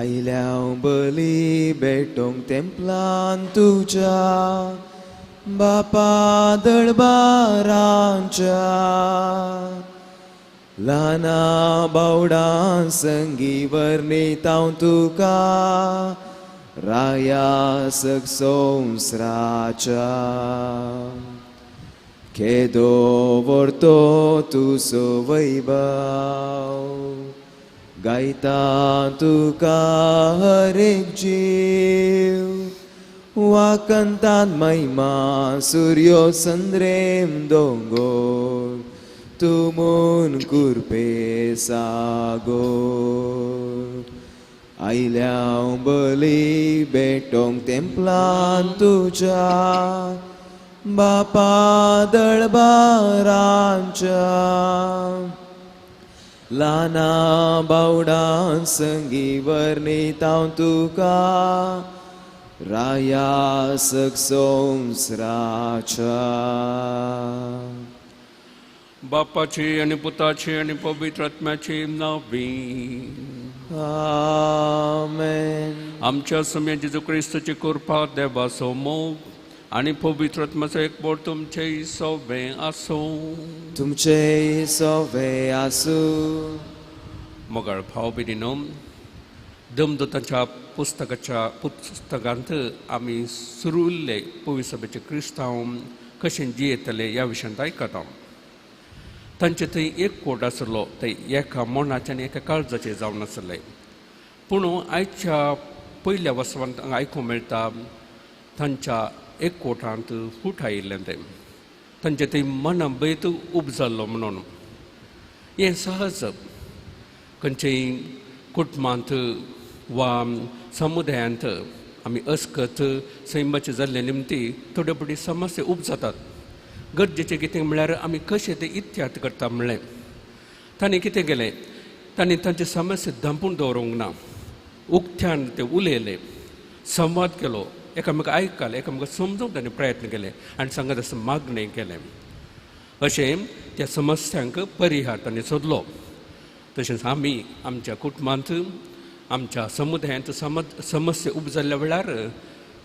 आयल्या बली भेटोंक तेंपलान तुज्या बापा दळबारांच्या ल्हाना बावडां संगी वर्णीत हांव तुका राया सग संवसाराच्या खेदो व्हरतो तुजो वैभव गायता तुका हर एक जीव वाकंतान महिमा सुर्यो संद्रेम दोंगोर तुमून कुरपे सागोर आयल्या बली भेटोंक तेंपलान तुज्या बापा दळबारांच्या ल्हाना बावडां संगी वर्णीत हांव तुका राया सग संवसाराच्या. बापाचे आनी पुताचे आनी पवित्र आत्म्याचे नांवी. आमेन. आमच्या सम्या जेजू क्रिस्ताची कृपा, देवाचो मोग आनी पवित्र आत्म्याचो एकवट तुमचे सवे आसूं. तुमचे सवे आसूं. मोगाळ भाव भयणीनो, दमदूताच्या पुस्तकाच्या पुस्तकांत आमी सुरू उरले पवित्र सभेचे क्रिस्तांव कशें जियेतले ह्या विशयांत आयकता. तांचे थंय एक कोट आसलो, थंय एका मनाचे आनी एका काळजाचे जावन आसले. पूण आयच्या पयल्या वसवांत आयकूंक मेळटा तांच्या एक कोटांत फूट आयिल्लें, तें तांचे थंय मनाभेद उब जाल्लो म्हणून. हें सहज खंयचेय कुटुंबांत वा समुदायांत आमी अस्कत सैमाचे जाल्ले निमती थोड्यो फावटी समस्या उब जातात. गरजेचें कितें म्हळ्यार आमी कशें तें इत्याद करता म्हणलें. तांणी कितें केलें, तांणी तांची समस्या धांपून दवरूंक ना, उक्त्यान ते उलयले, संवाद केलो, एकामेकां आयकले, एकामेकां समजूंक तांणी प्रयत्न केले आनी सांगत आसा मागणें केलें. अशें त्या समस्यांक परिहार तांणी सोदलो. तशेंच आमी आमच्या कुटुंबांत आमच्या समुदायांत समस्या उब जाल्ल्या वेळार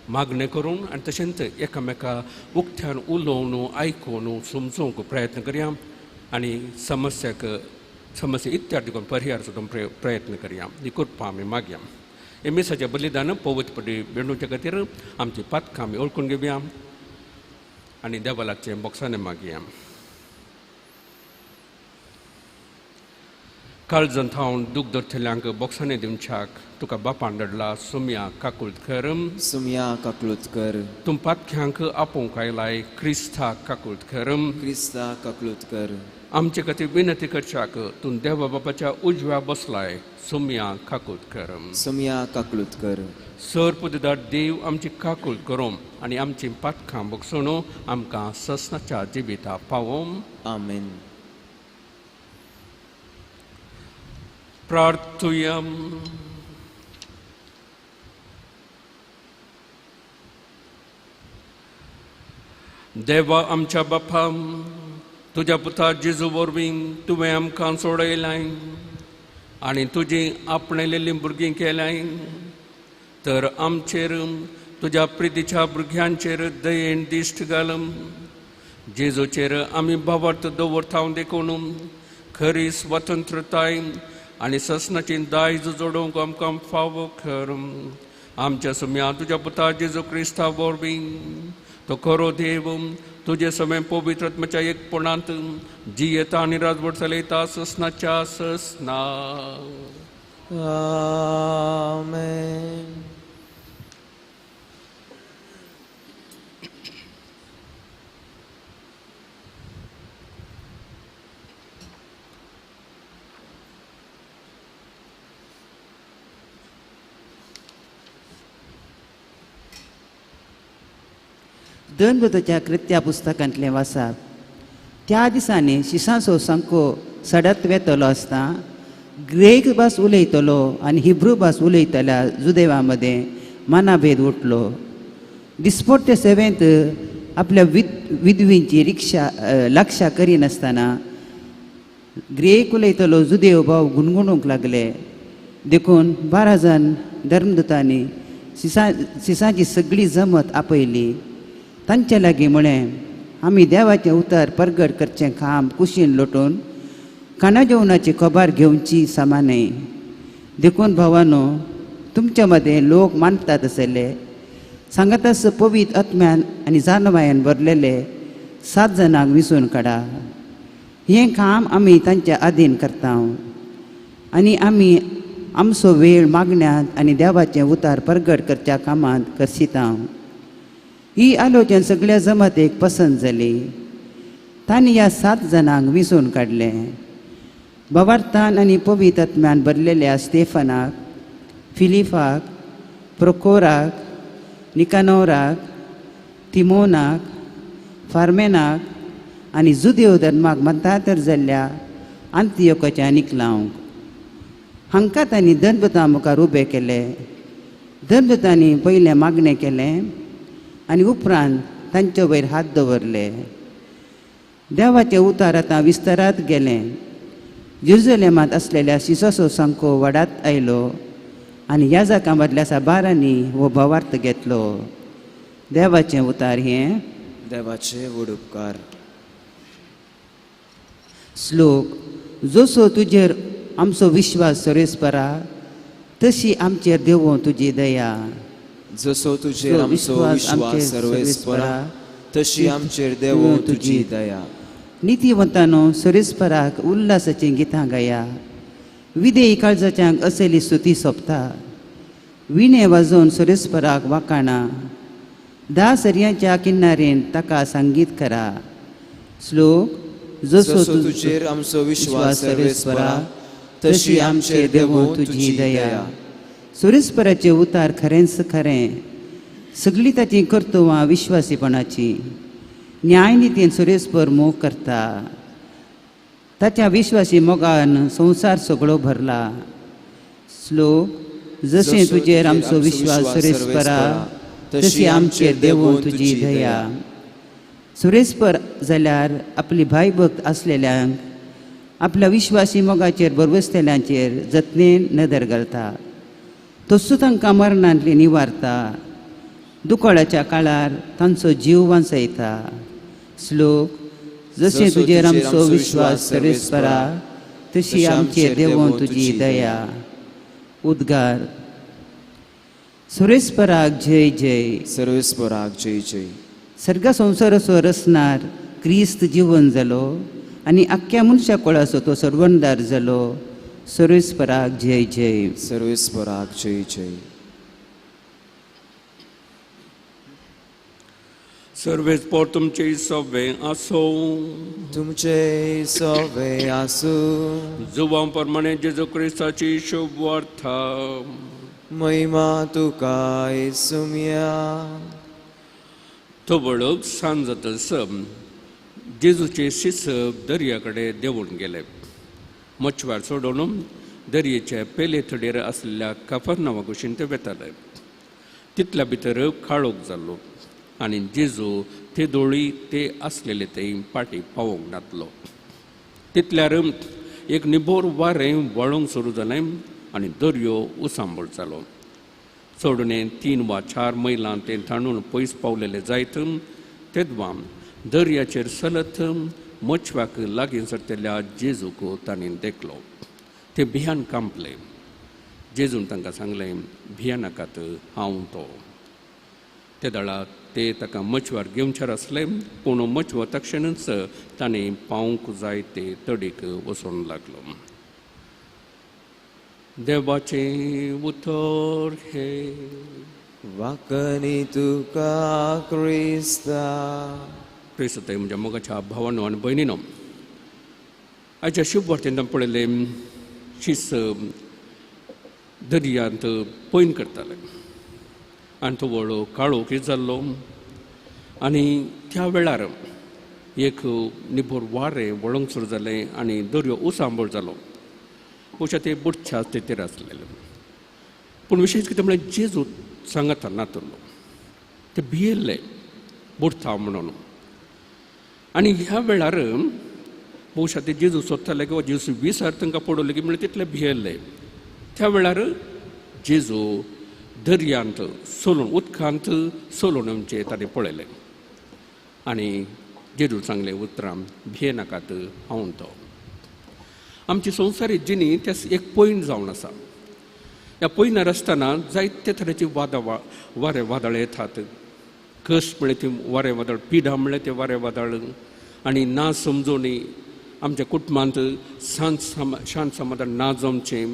मागणें करून आनी तशेंच एकामेका उक्त्यान उलोवन आयकून समजूंक प्रयत्न करया आनी समस्याक समस्या इत्यादी करून परिहार सोदूंक प्रयत्न करया. ही कृपा आमी मागया. हे मिसाचें बलिदान पवित्रपणी भेंडोवचे खातीर आमची पातकां आमी वळखून घेवया आनी देवा लागचें बोक्सांनी मागया. काळजांत थावन दूख धरतल्यांक बोक्सांनी दिवच्याक तुका बापान धाडला सुम्या काकूळत कर. सुम्या काकूळत कर. तूं पातक्यांक आपोवंक आयलाय क्रिस्ता काकूळत कर. क्रिस्ता काकूळत कर. आमचे खातीर विनंती करच्याक तूं देवा बापाच्या उजव्या बसलाय सुम्या काकूळत कर. सुम्या काकूळत कर. सर पुदेदार देव आमची काकूळत करूं आनी आमची पातकां बगसून आमकां ससनाच्या जिविता पावोवं. आमेन. प्रार्थुया. देवा आमच्या बापा, तुज्या पुता जेजू वरवीं तुवें आमकां सोडयलाय आनी तुजी आपणेलेलीं भुरगीं केल्याय, तर आमचेर तुज्या प्रितीच्या भुरग्यांचेर दयेन दिश्ट घाल. जेजूचेर आमी भावार्थ दवरता देखून खरी स्वतंत्रताय आनी ससनाची दायज जोडूंक आमकां फावो कर. आमच्या सुम्या तुज्या पुता जेजू क्रिस्ता वरवीं तो खरो देव तुजे समय पवित्र आत्म्याच्या एकपणांत जियेता आनी राजवट चलयता ससनाच्या ससना. आमेन. दनबदच्या कृत्या पुस्तकांतलें वासाप. त्या दिसांनी शिसांचो सामको सडत वेतलो आसता ग्रेक भास उलयतलो आनी हिब्रू भास उलयतल्या जुदेवा मदें मनाभेद उठलो. दिसपट्टे सेवेंत आपल्या विधवींची रिक्षा लक्षा करिनासतना ग्रेक उलयतलो जुदेव भाव गुणगुणूंक लागले. देखून 12 जाण धर्मदूतांनी शिसांची सगळी जमत आपयली. तांचे लागीं म्हळें, आमी देवाचें उतर परगट करचें काम कुशीन लोटून खाणा जेवणाची खबर घेवची समा न्हय. देखून भावानो, तुमच्या मदें लोक मानतात आसले सांगातास पवित्र आत्म्यान आनी जानवायान भरलेले 7 जाणांक विसून काडा. हें काम आमी तांच्या आदीन करता आनी आमी आमचो वेळ मागण्यांत आनी देवाचें उतार परगट करच्या कामांत करशिता. ही आलोचन सगळ्या जमातेक पसंत जाली. तांणी ह्या 7 जाणांक विसून काडलें. भावार्थान आनी पवित्र आत्म्यान भरलेल्या स्टेफनाक, फिलिपाक, प्रोकोराक, निकानोराक, तिमोनाक, फार्मेनाक आनी जुदेव धर्माक मतांतर जाल्ल्या आंतियोकाच्या निकलावंक. हांकां तांणी धर्मदूतां मुखार उबे केले. धर्मदूतांनी पयलें मागणें केलें आनी उपरांत तांचे वयर हात दवरले. देवाचें उतार आतां विस्तारात गेलें. जेरुजलेमांत आसलेल्या शिसाचो सांको वाडात आयलो आनी ह्या जाकां मदल्या साबारांनी हो भावार्थ घेतलो. देवाचें उतार हें. देवाचे व्हड उपकार. श्लोक. जसो तुजेर आमचो विश्वास सरेस्परा तशी आमचेर देवो तुजी दया. जसो तुजेर आमचो विश्वास सर्वेस्परा तशी आमचेर देवो तुजी दया. नितीवंतानो सरेस्पराक उल्हासाचीं गितां गाया. विदेयी काळजाच्यांक असली स्तुती सोंपता. विणे वाजोवन सरेस्पराक वाकाणा. 10 सरयांच्या किनारेन ताका संगीत करा. श्लोक. जसो तुजेर आमचो विश्वास सर्वेस्परा तशी आमचेर देवो तुजी दया. सुरेस्पराचें उतार खरेंच खरें. सगळीं ताचीं कर्तव्यां विश्वासीपणाची. न्यायनितीन सुरेस्पर मोग करता. ताच्या विश्वासी मोगान संवसार सगळो भरला. श्लोक. जशें तुजेर आमचो विश्वास सुरेस्परा तशी आमचेर देवो तुजी दया. सुरेस्पर जाल्यार आपली भायभक्त आसलेल्यांक आपल्या विश्वासी मोगाचेर बरवसलेल्यांचेर जतनेन नदर घालता. तसो तांकां मरणांतली निवारता. दुकळाच्या काळार तांचो जीव वांचयता. श्लोक. जशें तुजेर आमचो विश्वास सर्वेस्परा तशी आमचेर देवो तुजी दया. उद्गार. सुरेस्पराक जय जय. सर्वेस्पराक जय जय. सर्गा संवसाराचो रचणार क्रिस्त जिवन जालो आनी आख्ख्या मनशा कोळाचो तो सर्वणदार जालो. सर्वेस्पराक जय जय. सर्वेस्पराक जय जय. सर्वेस्पर तुमचे सवे आसो. तुमचे सवे आसू. जुवां प्रमाणे जेजू क्रिस्ताची शुभवार्ता. महिमा तुका येसुम्या. थबळक सांज जातच जेजूचे शिस दर्या कडेन देंवून गेले. मचवार सोडून दर्येचे पेले थडेर आसलेल्या काफरनांवा कुशीन ते वेताले. तितल्या भितर काळोख जाल्लो आनी जेजू ते दोळी ते आसलेले ते पाटी पावोवंक नातलो. तितल्यार एक निबोर वारें वळोंक सुरू जालें आनी दर्यो उसांबळ जालो. चडणे 3 वा 4 मैलां ते थांडून पयस पावलेले जायत तेदवां दर्याचेर चलत मचव्याक लागीं सरतल्या जेजूक तांणी देखलो. ते भियान कांपले. जेजून तांकां सांगलें, भियानाकात, हांव तो. ते दळा ते ताका मचव्यार घेवचेर आसले, पूण मचवो तक्षणच ताणें पावंक जाय ते तडीक वचूंक लागलो. देवाचें उतर हें. वाकनी तुका क्रिस्ता. क्रिस्त म्हज्या मोगाच्या भावानो आनी भयणीनो, आयच्या शुभवार्तेंत आमी पळयलें शीस दर्यांत पैन करताले आनी तो व्हडलो काळोख जाल्लो आनी त्या वेळार एक निबोर वारें वळोंक सुरू जालें आनी दर्यो उसांबळ जालो. पोशा ते बुडच्या स्थितीर आसलेले. पूण विशेश कितें म्हळ्यार जेजू सांगाता नातलो ते भियेल्ले बुडता म्हणून. आनी ह्या वेळार बहुशा ते जेजू सोदताले किंवा जेजू विसर तांकां पडवले की म्हळ्यार तितले भियेल्ले. त्या वेळार जेजू दर्यांत सोलून उदकांत सोलून येवचें ताणें पळयलें आनी जेजू सांगलें उतरां भियेनाकात हांव तो. आमची संवसारी जिणी त्या एक पयण जावन आसा. ह्या पयणार आसतना जायते तरेची वादां वारें वादळ येतात. कस म्हळ्यार ती वारें वादळ, पिडा म्हळ्यार तें वारें वादळ आनी ना समजोणी आमच्या कुटुंबांत शांत समाधान ना जावचें,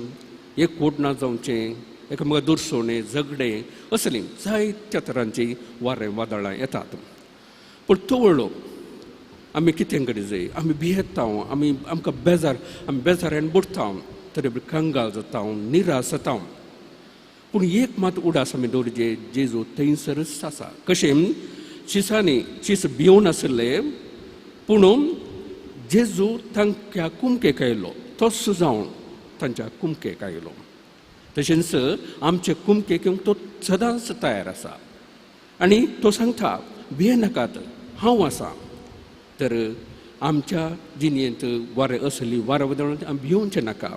एकवट ना जावचें, एकामेका दुरसोणें, झगडें असलीं जायत्या तरांची वारें वादळां येतात. पूण तवळो आमी कितें करी जाय, आमी भियेता, आमी आमकां बेजार, आमी बेजारान बुडटा, तरी कंगाल जाता, निराश जाता. पूण एक मात उडास आमी दवरचे, जेजू थंयसरच आसा. कशें शिसांनी शीस भियोवन आशिल्ले, पूण जेजू तांच्या कुमकेक आयलो, तोच जावन तांच्या कुमकेक आयलो. तशेंच आमचे कुमकेक येवंक तो सदांच तयार आसा आनी तो सांगता भियेनाकात, हांव आसा. तर आमच्या जिणेंत वारें असली वारें वदळ आमी भियोवचें नाका.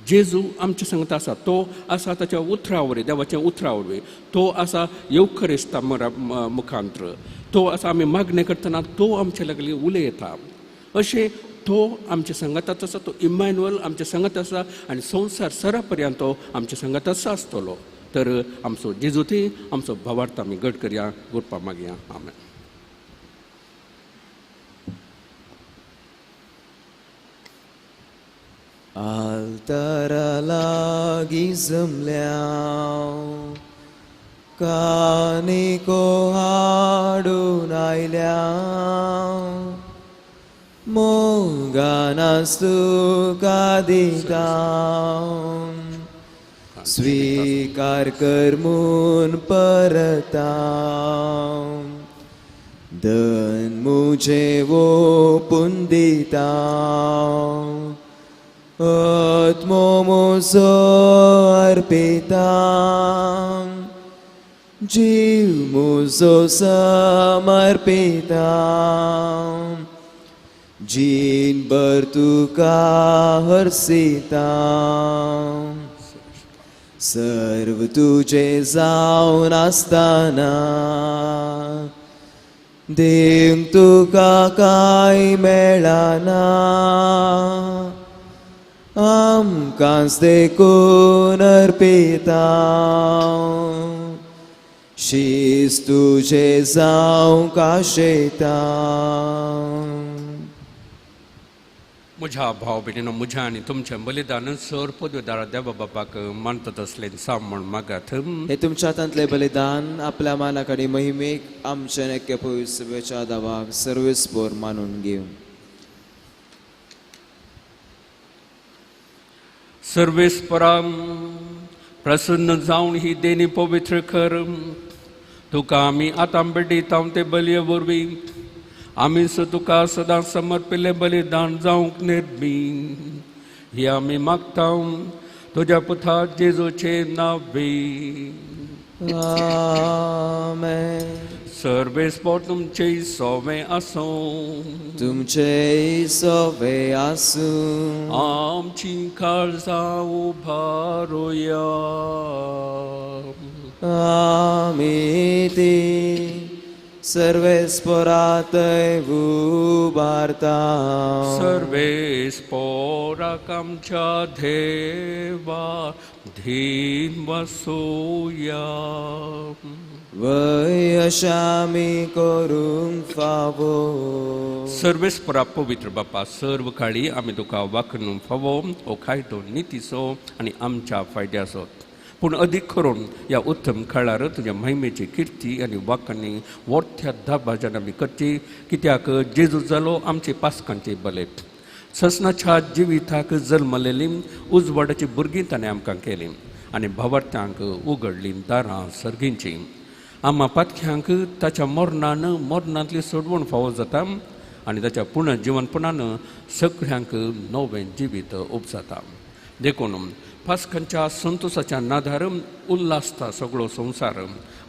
जेजू आमच्या सांगता आसा, तो आसा ताच्या उतरा वरवीं, देवाच्या उतरा वरवीं, तो आसा येवखरिस्ता मुखांत्र, तो आसा आमी मागणें करतना तो आमच्या लागीं उलयता. अशें तो आमच्या सांगाताच आसा, तो इमॅन्युअल आमच्या सांगात आसा आनी संवसार सरा पर्यंत तो आमच्या सांगाताच आसतलो. तर आमचो जेजू थंय आमचो भावार्थ आमी घट करया, गुरपा मागया. आमेन. आल्तारा लागीं जमल्या कानिको हाडून आयल्या, मोगान तुका दिता, स्वीकार कर म्हूण परता, धन मुझे ओपून दिता, आत्मो म्हजो अर्पिता, जीव म्हजो समर्पिता, जीणभर तुका हरसिता, सर्व तुजें जावन आसतना दिवंक तुका कांय मेळना, आमकांच देखून अर्पिता, शीस तुजें जावंक आशेता. म्हज्या भाव भयणीनो, म्हज्या आनी तुमचें बलिदान सर पदवीदार देवा बापाक मानतात असलें साम म्हण मागात. हे तुमच्या हातांतलें बलिदान आपल्या मानाक आनी महिमेक आमच्या एके पवित्र दावाक सर्वेस्पोर मानून घेवं. सर्वेस्पराम प्रसन्न जावन ही देणी पवित्र कर, तुका आमी आतां भेटयता ते बलये वरवीं आमी तुका सदां समर्पिल्लें बलिदान जावंक निर्मी ही आमी मागता तुज्या पुता जेजूचे नांवे. आमेन. सर्वेस्पोर तुमचे सोवे आसूं, तुमचे सोवे आसूं. आमची काळजां उबारुया, आमी ती सर्वेस्पोरातय उबारता. सर्वेस्पोराक आमच्या देवा धीन वसोया, वय अशा आमी करूंक फावो. सर्वेस्परा पवित्र बापा, सर्व काळी आमी तुका वाखणूंक फावो हो कायदो नितीचो आनी आमच्या फायद्याचो. पूण अदीक करून ह्या उत्तम काळार तुज्या महिमेची किर्ती आनी वाखाणी मोठ्या दाबाजान आमी करची, कित्याक जेजू जालो आमचे पासकांचे बले ससनाच्या जिविताक जल्मलेली उजवाडाची भुरगीं ताणें आमकां केली आनी भावार्थ्यांक उगडलीं दारां सर्गींची. आमा पातख्यांक ताच्या मरणान मरणांतली सोडवण फावो जाता आनी ताच्या पुर्ण जिवनपणान सगळ्यांक नवें जिवीत उपजाता. देखून पास्कांच्या संतोसाच्या नादार उल्हासता सगळो संवसार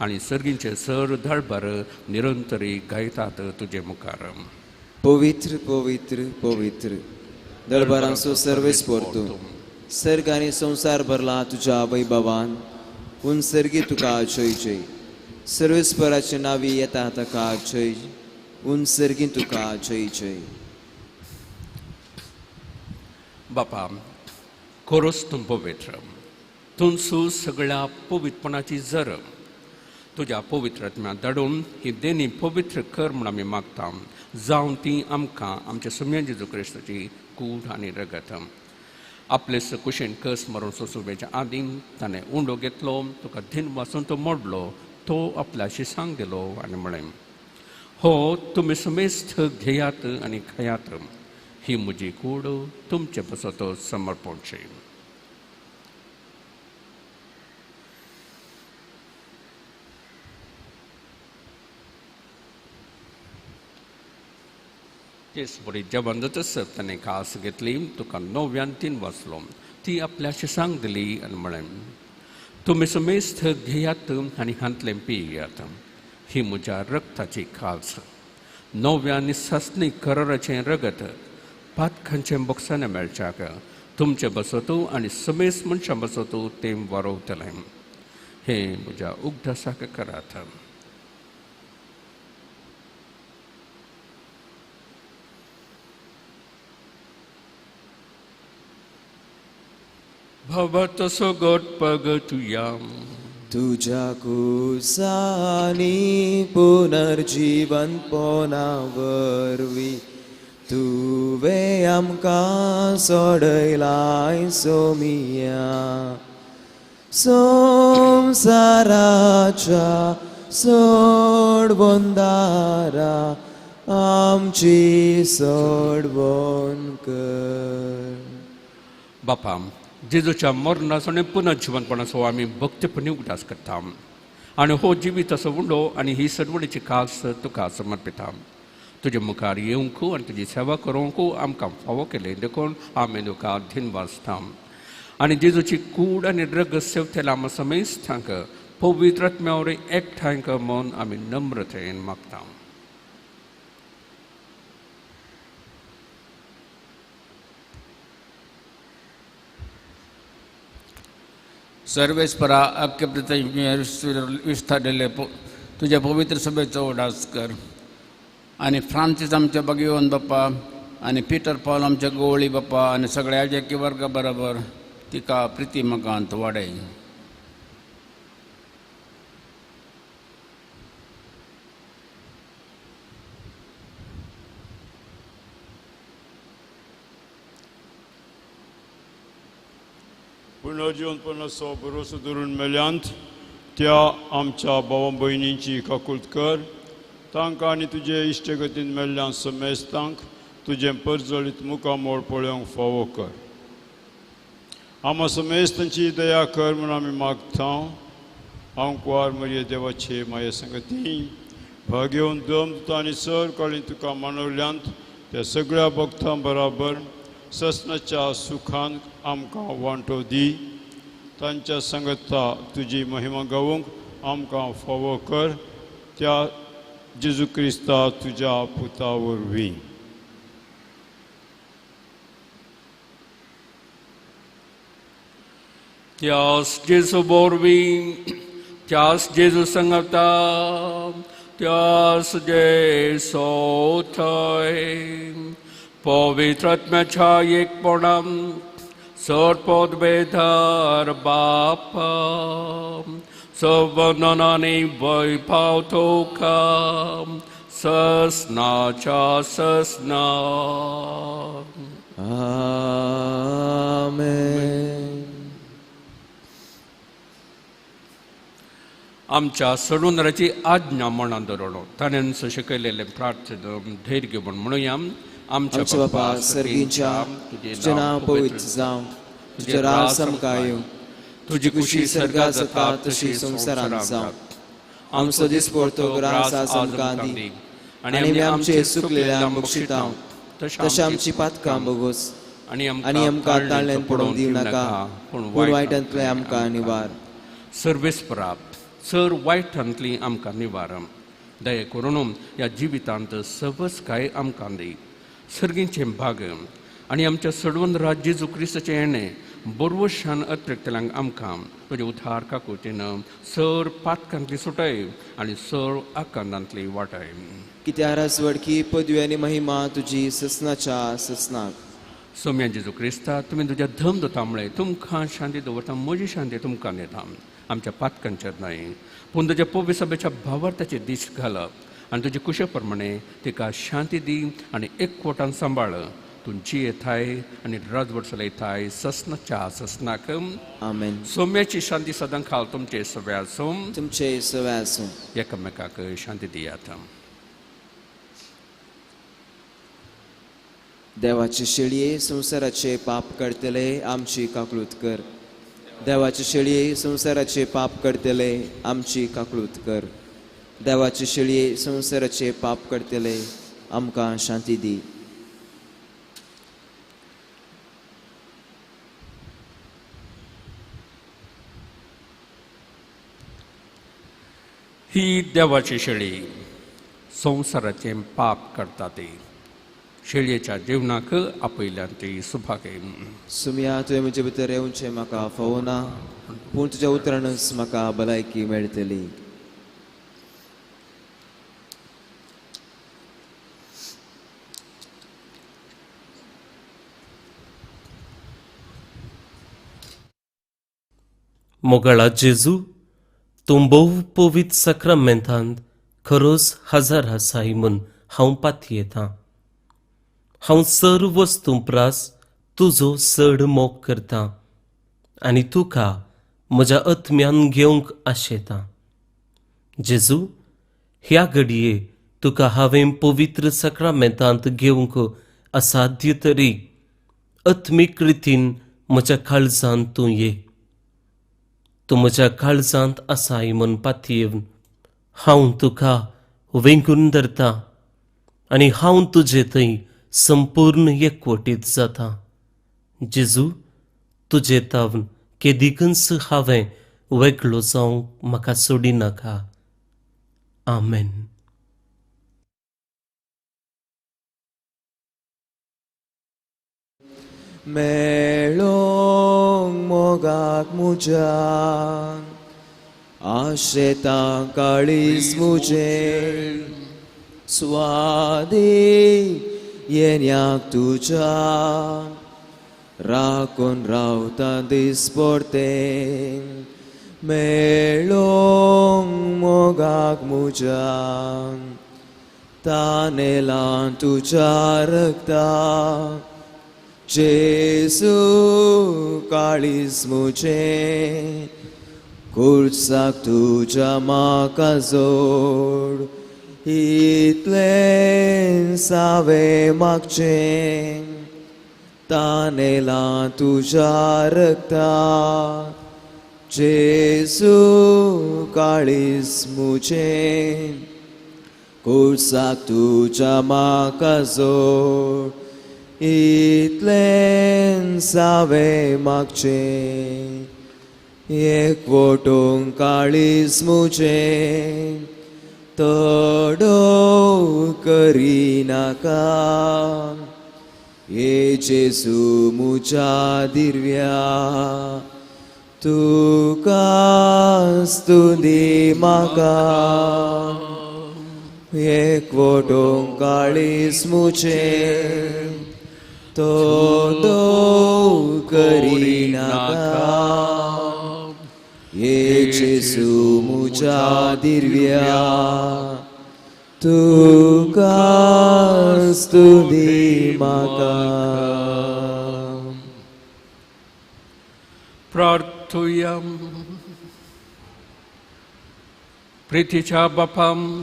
आनी सर्गींचे सर दळबार निरंतरी गायतात तुजे मुखार. पवित्र पवित्र पवित्र दरबारांचो सर्वेस्पोर तूं, सर्ग आनी संवसार भरला तुज्या वैभवान उन सर्गी तुका जय जय सर्वेस्पराचे नावी येता ताका जय उन सर्गी तुका जय जय. बापा खरोच तूं पवित्र तूं सगळ्या पवित्रपणाची जर तुज्या पवित्र आत्म्या धाडून ही देणी पवित्र कर म्हूण आमी मागता जावन ती आमकां आमच्या सुम्या जेजू क्रिस्ताची कूड आनी रगत. आपले कुशेन कस मरून सोसुबेच्या आदीं ताणें उंडो घेतलो तुका धीन वाचून तो मोडलो तो आपल्या शिसांक दिलो आनी म्हळें हो तुमी समेस्त घेयात आनी खायात ही म्हजी कूड तुमचे पासत समर्पणची. तेच बरी जेवण जातच ताणें कास घेतली तुका णव्यान तीन वाचलो ती आपल्या शिसांक दिली आनी म्हळें तुमी समेस्त घेयात आनी हांतलें पियात ही म्हज्या रक्ताची कास नव्या आनी सासणी कराराचें रगत पातकांचें बोक्साने मेळच्याक तुमचे बसतो आनी समेस्त मनशां बसतो तें वारोवतलें हें म्हज्या उगडासाक करात. भवत सुगट पगतुया तुज्या कुसानी पुनर्जीवन पोना वरवीं तुवें आमकां सोडयलाय सोमिया संवसाराच्या सोडवंदारा आमची सोडवण कर. बापा जेजूच्या मरणाचो आनी पुनर्जिवनपणाचो आमी भक्तीपणी उगडास करता आनी हो जिवीताचो उंडो आनी ही सरवणीची कास तुका समर्पिता. तुजे मुखार येवंक आनी तुजी सेवा करूंक आमकां फावो केली देखून आमी तुका धीन वाचता आनी जेजूची कूड आनी रगत सेवतेल्या आमकां समेस्तांक पवित्र आत्म्या वरवीं एकठांय कर म्हूण आमी नम्रतेन मागता. सर्वेस्परा अख्खे विस्तारलेले तुज्या पवित्र सभेचो उडास कर आनी फ्रांसीस आमच्या बगेवन बाप्पा आनी पिटर पॉल आमच्या गोवळी बाप्पा आनी सगळ्या जेकी वर्गा बरोबर तिका प्रिती मकांत वाडय. पुनर्जीवनपणाचो भरोसो धरून मेल्यांत त्या आमच्या भावा भयणींची काकूत कर तांकां आनी तुजे इश्टगतीन मेल्ल्या समेस्तांक तुजें परजळीत मुखामोळ पळोवंक फावो कर. आमा समेस्तांची दया कर म्हूण आमी मागता. हांव कुवार मरिये देवाचे माये संगती भागेवन दम आनी सर काळी तुका मानवल्यांत त्या सगळ्या भक्तां बराबर ससनाच्या सुखान आमकां वांटो दी. तांच्या संगता तुजी महिमा गावंक आमकां फावो कर त्या जेजू क्रिस्ता तुज्या पुता वरवीं. त्यास जेजू वरवीं त्यास जेजू संगता त्यास जेसो थंय पवित्र आत्म्याच्या एकपणान सर पदवेधर बापा सवननानी वैभाव तुका ससनाच्या ससना. आमेन. आमच्या सोडूनराची आज्ञा मनान दवरलो ताणें शिकयलेलें प्रार्थना धैर्य घेवन म्हणुया. आमच्या बापा सर्गींच्या तुजें नांव पवित्र जावं तुजें राज आमकां येवं तुजी खुशी सर्गात जाता तशी संवसारांत जावं. आमचो दिसपडतो ग्रास आज आमकां दी आनी आमी आमचे चुकलेल्या बक्षिता तशें आमची पातकां बोगोस आनी आमकां ताळ्यान पडोवंक दिवं नाका पूण वायटांतलें आमकां निवार. सर्वेस्परा चड वायटांतली आमकां निवार दया करून ह्या जिवितांत सवसकाय आमकां दी सर्गींचें भाग आनी आमच्या सडवंत राज जेजू क्रिस्ताचें येणें बोरवशान अत्रेकतल्यांक आमकां तुजे उद्धार काकुळटेन सर पातकांतली सुटय आनी सर आकांतांतली वाटाय. कित्याक राजवडकी पदवी आनी महिमा तुजी ससनाच्या ससनाक. सोम्या जेजू क्रिस्ता, तुमी तुज्या धम दता म्हळें तुमकां शांती दवरता, म्हजी शांती तुमकां दिता. आमच्या पातकांचेर न्हय पूण तुज्या पवित्र सभेच्या भावार्थाचे दीस घालप आनी तुजे कुशे प्रमाणे तिका शांती दी आनी एकवटान सांबाळ. तूं जियेताय आनी राजवट चलयताय ससनाच्या ससनाक. आमेन. सोम्याची शांती सदां खाल तुमचे सगळे आसूं. तुमचे सगळे आसूं. एकामेकाक शांती दियात. देवाचे शेळये संवसाराचे पाप करतले आमची काकळूत कर. देवाचे शेळये संवसाराचे पाप करतले आमची काकळूत कर. देवाचे शेळये संवसाराचे पाप करतले आमकां शांती दी. ही देवाची शेळी संवसाराचें पाप करता ती शेळयेच्या जेवणाक आपयल्यान ती सुभागे. सुम्या, तुवें म्हजे भितर येवचें म्हाका फावना, पूण तुज्या उतरानच म्हाका भलायकी मेळटली. मोगाळा जेजू, तूं भोव पवित्र साक्रामेंतांत खरोच हजार आसाय म्हूण हांव पातयेतां. हांव सर्व वस्तूं प्रास तुजो चड मोग करतां आनी तुका म्हज्या आत्म्यान घेवंक आशेतां. जेजू, ह्या घडये तुका हांवें पवित्र साक्रामेंतांत घेवंक असाध्य तरी आत्मीक रितीन म्हज्या काळजांत तूं ये. तूं म्हज्या काळजांत आसाय म्हूण पातयेवन हांव तुका वेंगून धरतां आनी हांव तुजे थंय संपूर्ण एकवटीत जाता. जेजू, तुजे तावन केदिकूच हांवें वेगळो जावंक म्हाका सोडिनाका. आमेन. मेळोंक मोगाक म्हज्या आशेतां काळीज म्हजें स्वादीक येन्याक तुज्या राखून रावता दीस परतें. मेळोंक मोगाक म्हज्या तानेलां तुज्या रक्ता. जेजू काळीज म्हजें खुर्साक तुज्या म्हाका जोड. इतलें सावें मागचें तानेलां तुज्या रक्ता. जेजू काळीज म्हजें खुर्साक तुज्या म्हाका जोड. इतलें सावें मागचें एकवटूंक काळीज म्हजें तडो करिनाका. हे जेजू म्हज्या दिर्व्या तुका स्तुती म्हाका. एकवटूंक काळीज म्हजें तडो करिनाका. हे जेजू म्हज्या दिर्व्या तुका स्तुती म्हाका. प्रार्थुया. प्रितीच्या बापाम,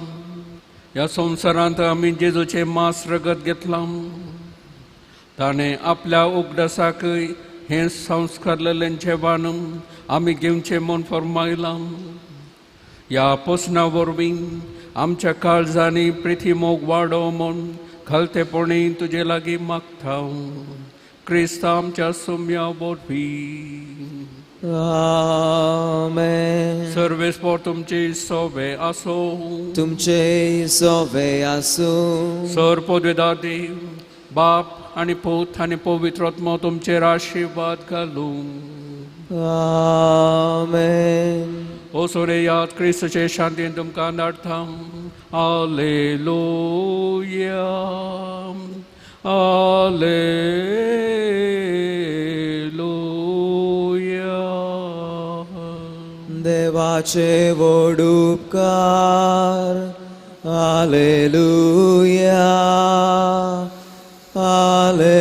ह्या संवसारांत आमी जेजूचें मांस रगत घेतलां. ताणें आपल्या उगडासाक हें संस्कारलेलें जेवण आमी घेवचें म्हूण फर्मायलां. ह्या पोसणा वरवीं आमच्या काळजांनी प्रिती मोग वाडो म्हूण खालतेपणी तुजे लागीं मागता. क्रिस्त आमच्या सोम्या वरवीं. आमेन. सर्वेस्पोर तुमचे सोवे आसो. तुमचे सोवे आसूं. सर पदवेदार देव बाप आनी पूत आनी पवित्र आत्मो तुमचेर आशिर्वाद घालूं. आमेन. ओ सोरे याद क्रिस्तचे शांतीन तुमकां धाडटा. आलेलुया, आलेलुया. देवाचे व्हड उपकार. आलेलुया, आलेलुया.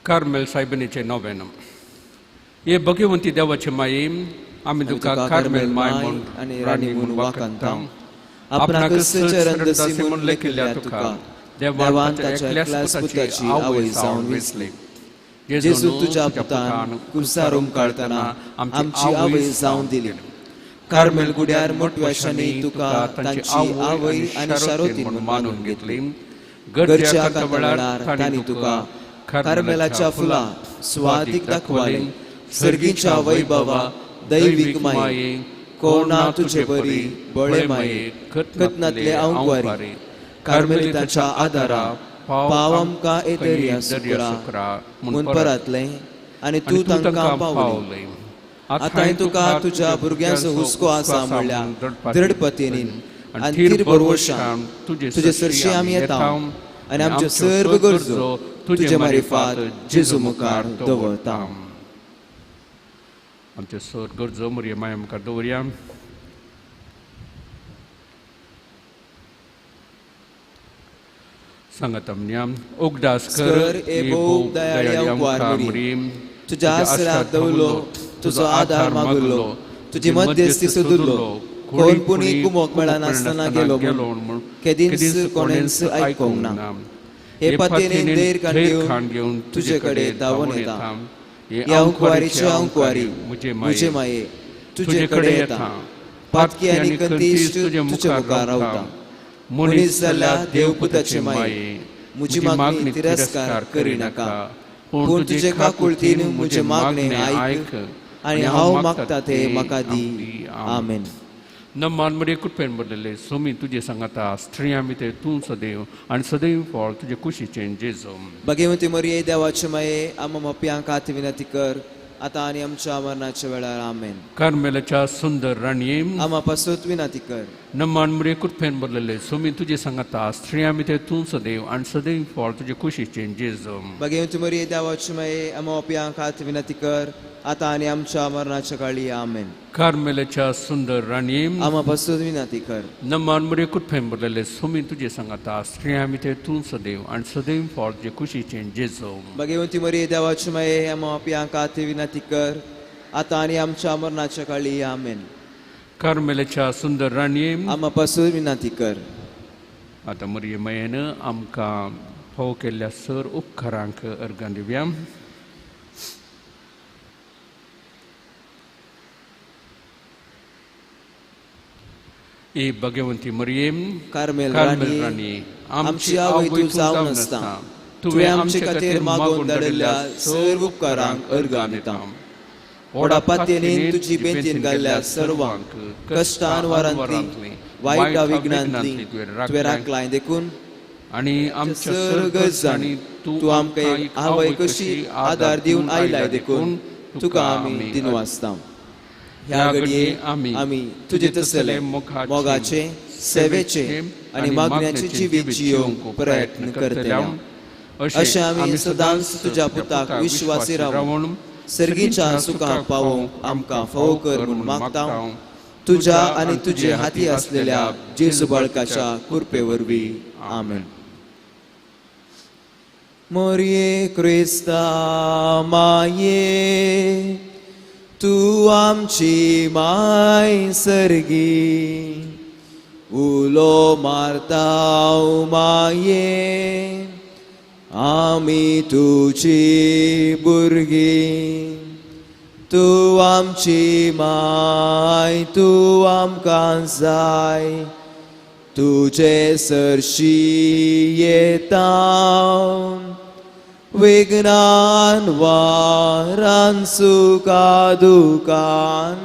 कार्मेल सायबिणीचें नोवेन. हे भगवंती देवाचे माये, आमी तुका कार्मेल माय म्हूण आनी राणी म्हूण वाखाणता. आपणाक आपणाक चरणदासी म्हूण लेखिल्ल्या तुका देवान ताच्या एकल्याच पुताची आवय जावन वेंचली. जेजू तुज्या पुतान कुर्सार उमकाळतना आमची आवय जावन दिली. कार्मेल गुड्यार मोटव्याशांनी तुका तांची आवय आनी शारोती म्हूण मानून घेतली. गरजेच्या वेळार तांणी तुका कार्मेलाच्या फुलां स्वादीक दाखवाले. सर्गीच्या वैभवा दैवीक माये, कोणा तुजे बरी बळे माये, कथनांतले आंकवारी, कार्मेलिताच्या आदारा पाव आमकां ए दर्या सुकरा म्हूण परतलें आनी तूं तांकां पावली. आतांय तुका तुज्या भुरग्यांचो हुस्को आसा म्हणल्यार दृढपतीन आनी थीर भरवशान तुजे सरशी आमी येता आनी आमच्यो सर्व गरजो तुजे मारिफात जेजू मुखार दवरता. आमच्यो सर गरजो मरिया माया मुखार दवरया. सांगात आमच्या उगडास कर ए भोव दयाळी आंकवार मरिये, तुज्या आसऱ्याक दवरलो, तुजो आदार मागुल्लो, तुजी मध्यस्थी सोदुल्लो, कोण पुणी कुमोक मेळनासतना गेलो म्हूण केदींच कोणेंच आयकूंक ना. हे पातयेन धैर्य खाण घेवन तुजे कडेन धांवून येता. हे आंकवारीचे आंकवारी म्हजे माये, तुजे कडेन येता. पातकी आनी कंतीश्ट तुजे मुखार रावता. मनीस जाल्या देवपुताचे माये, म्हजी मागणी तिरस्कार करिनाका, पूण तुजे काकुळतीन म्हजें मागणें आयक आनी हांव मागता तें म्हाका दी. आमेन. नमान मरे कृपेन भरलेले सोमी तुजे सांगाता, स्त्रियां भितर तूं सदैव आनी सदैव फळ तुजे कुशीचें जेजू. भगवती मरिये देवाचे माये, आमा मोप्यांक खातीर विनंती कर, आतां आनी आमच्या मरणाच्या वेळार. आमेन. कार्मेलाच्या सुंदर राणये, आमा पासत विनंती कर. नमान मरे कृपेन भरलेले सोमी तुजे सांगाता, स्त्रियां भितर तूं सदैव आनी सदैव फळ तुजे कुशीचें जेजू. भगवती मरिये देवाचे माये, आमा मोप्यांक खातीर विनंती कर, आतां आनी आमच्या मरणाच्या काळी. आमेन. कार्मेलाच्या सुंदर राणये, आमा पासत विनंती कर. नमान मरे कृपेन भरलेले सोमी तुजे सांगाता, स्त्रियां भितर तूं सदैव आनी सदैव फळ तुजे कुशीचें जेजू. भगवती मरिये देवाचे माये, आमा मोप्यांक खातीर विनंती कर, आतां आनी आमच्या मरणाच्या काळी. आमेन. कार्मेलाच्या सुंदर राणये, आमा पासत विनंती कर. आतां मरिये मायेन आमकां फावो केल्ल्या सर उपकारांक अर्गां दिवया. ए भगवंती मरिये, कार्मेल राणी, आमची आवय तूं जावन आसता, तुवें आमचे खातीर मागून धाडिल्ल्या सर्व उपकारांक अर्गां दिता. व्हडा पातयेन तुजी बेंतीन घाल्ल्या सर्वांक कश्टान वारांतली वायट विघ्नांतली तुवें राखलाय देखून आनी आमच्या सर्व गरजांनी तूं आमकां एक आवय कशी आदार दिवन आयलाय देखून तुका आमी दिनवासता. ह्या घडये आमी तुजे तसले मोगाचे, सेवेचे आनी मागण्याचे जिवीत जियोवंक प्रयत्न करतले. अशें आमी सदांच तुज्या पुताक विश्वासी रावन सर्गीच्या सुखाक पावोवंक आमकां फावो कर म्हूण मागता. तुज्या आनी तुजे हाती आसलेल्या जेजू बाळकाच्या कृपे वरवीं. आमेन. मोरये क्रिस्ता माये, तूं आमची माय सर्गी, उलो मारता माये, आमी तुजी भुरगीं. तूं आमची माय, तूं आमकां जाय, तुजे सरशी येता. विघ्नान वारान सुखा दुखान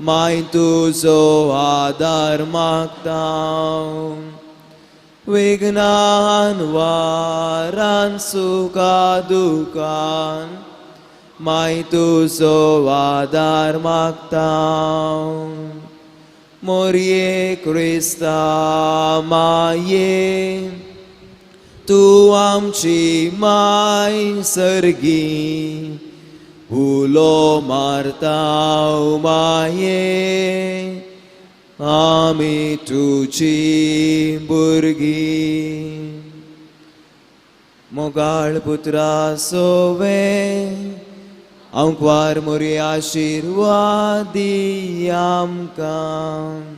माय तुजो आदार मागता. विघ्नान वारान सुखा दुखान माय तुजो आदार मागता. मोरये क्रिस्ता माये तूं आमची माय सर्गी उलो मारता माये आमी तुजी भुरगीं. मोगाळ पुत्रा सोवे आंकवार मोरये आशिर्वाद दी आमकां.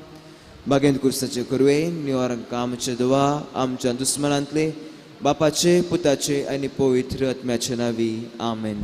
बागेंत कुर्साचे कुरवे निवारण आमचे दुवा आमच्या दुस्मनांतले बापाचे पुताचे आनी पवित्र आत्म्याचे नांवी आमेन.